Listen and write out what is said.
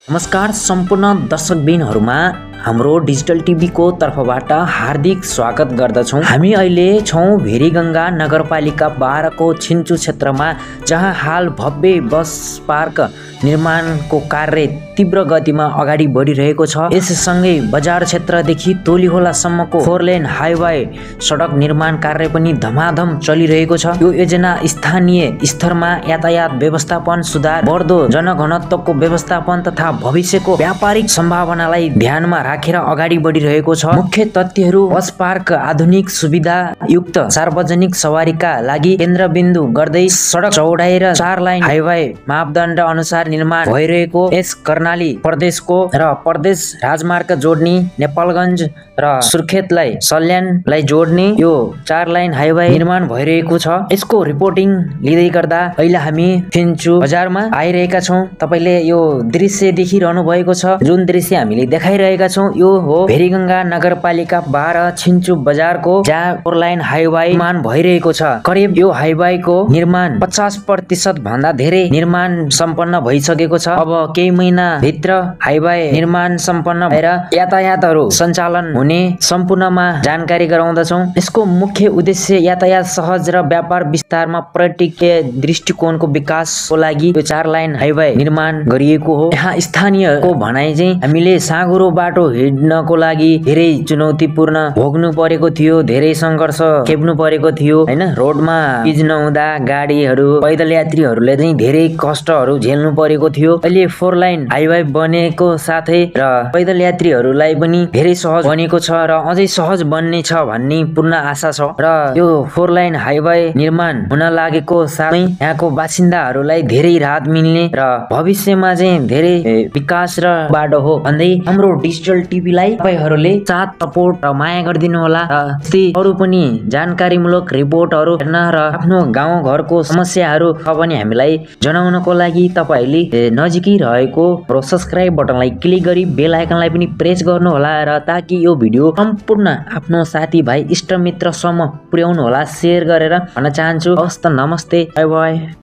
नमस्कार सम्पूर्ण दर्शकबिनहरुमा हाम्रो डिजिटल टिभीको तर्फबाट हार्दिक स्वागत गर्दछौं। हामी अहिले छौं भेरीगंगा नगरपालिका 12 को छिन्चु क्षेत्रमा, जहाँ हाल भव्य बस पार्क निर्माणको कार्य तीव्र गतिमा अगाडि बढिरहेको छ। यससँगै बजार क्षेत्रदेखि तोलीखोलासम्मको 4 लेन हाइवे सडक निर्माण कार्य पनि धमाधम चलिरहेको छ। यो योजना स्थानीय स्तरमा यातायात व्यवस्थापन सुधार, बढ्दो जनघनत्वको व्यवस्थापन तथा भविष्यको व्यापारिक सम्भावनालाई ध्यानमा राखेर अगाडि बढिरहेको छ। मुख्य तथ्यहरू: बस पार्क आधुनिक सुविधा युक्त सार्वजनिक सवारीका लागि केन्द्रबिन्दु गर्दै सडक चौडाइ र 4 लाइन हाइवे मापदण्ड अनुसार निर्माण भइरहेको, यस कर्णाली प्रदेशको र प्रदेश राजमार्ग जोड्ने नेपालगञ्ज र सुर्खेतलाई सल्यानलाई जोड्ने यो 4 लाइन हाइवे निर्माण भइरहेको छ। यसको रिपोर्टिङ लिँदै गर्दा अहिले हामी छिन्चु बजारमा आइरहेका छौं। तपाईले यो दृश्य देखिरहनु भएको छ। जुन दृश्य हामीले देखाइरहेका छौं यो हो भेरीगंगा नगरपालिका 12 छिन्चु बजारको, जहाँ 4 लाइन हाइवे निर्माण भइरहेको छ। करिब यो हाइवेको निर्माण 50% भन्दा धेरै निर्माण सम्पन्न भइसकेको छ। अब केही महिना भित्र हाइवे निर्माण सम्पन्न भएर यातायातहरू सञ्चालन हुने सम्पूर्णमा जानकारी गराउँदछौं। यसको मुख्य उद्देश्य यातायात सहज र व्यापार विस्तारमा पर्यटकीय दृष्टिकोणको विकासको लागि यो 4 लाइन हाइवे निर्माण गरिएको हो। यहाँ स्थानीयको भनाइ चाहिँ हामीले साँघुरो बाटो हिँड्नको लागि धेरै चुनौतीपूर्ण भोग्नु परेको थियो, धेरै संघर्ष खेप्नु परेको थियो हैन। रोडमा पिच नहुँदा गाडीहरू, पैदल यात्रीहरूले चाहिँ धेरै कष्टहरू झेल्नु परेको थियो। अहिले 4 लाइन हाइवे बनेको साथै र पैदल यात्रीहरूलाई पनि धेरै सहज बनेको छ र अझै सहज बन्ने छ भन्ने पूर्ण आशा छ। र यो 4 लाइन हाइवे निर्माण हुन लागेको साथै यहाँको बासिन्दाहरूलाई धेरै राहत मिल्ने र भविष्यमा चाहिँ धेरै विकास र बाटो हो भन्दै हाम्रो डिजिटल टिभीलाई तपाईहरुले साथ सपोर्ट र माया गरिदिनु होला। र यस्तै अरु पनि जानकारीमूलक रिपोर्टहरु हेर्न र आफ्नो गाउँ घरको समस्याहरु पनि हामीलाई जनाउनको लागि तपाईले नजिकै रहेको सब्स्क्राइब बटनलाई क्लिक गरी बेल आइकनलाई पनि प्रेस गर्नु होला, र ताकि यो भिडियो सम्पूर्ण आफ्नो साथीभाइ इष्टमित्रसम्म पुर्याउनु होला, शेयर गरेर भन्न चाहन्छु। हवस् त, नमस्ते, बाइ बाइ।